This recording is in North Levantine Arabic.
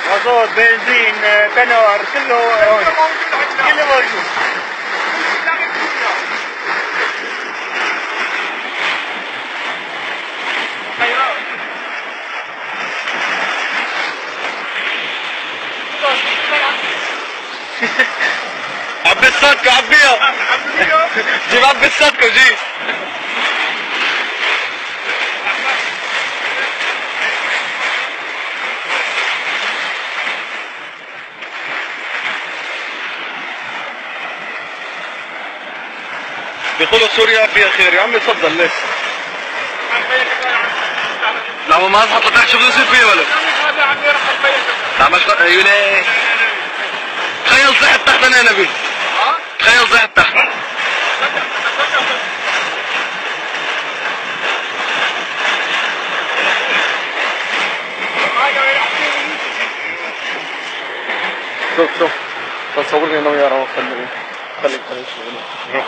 مازوت، بنزين، تنر، كله هون، كله موجود. عبي الساتكو، عبيها، جيب عبي الساتكو، جيب. بيقولوا سوريا فيها خير يا عمي، تفضل. ليش؟ لا ما اصحى لتحت، شو بده يصير فيه ولا؟ لا مش ايوه، تخيل صحت تحت انا نبي، تخيل صحت تحت. شوف شوف، تصورني انا ويا روان. خليك خليك خليك.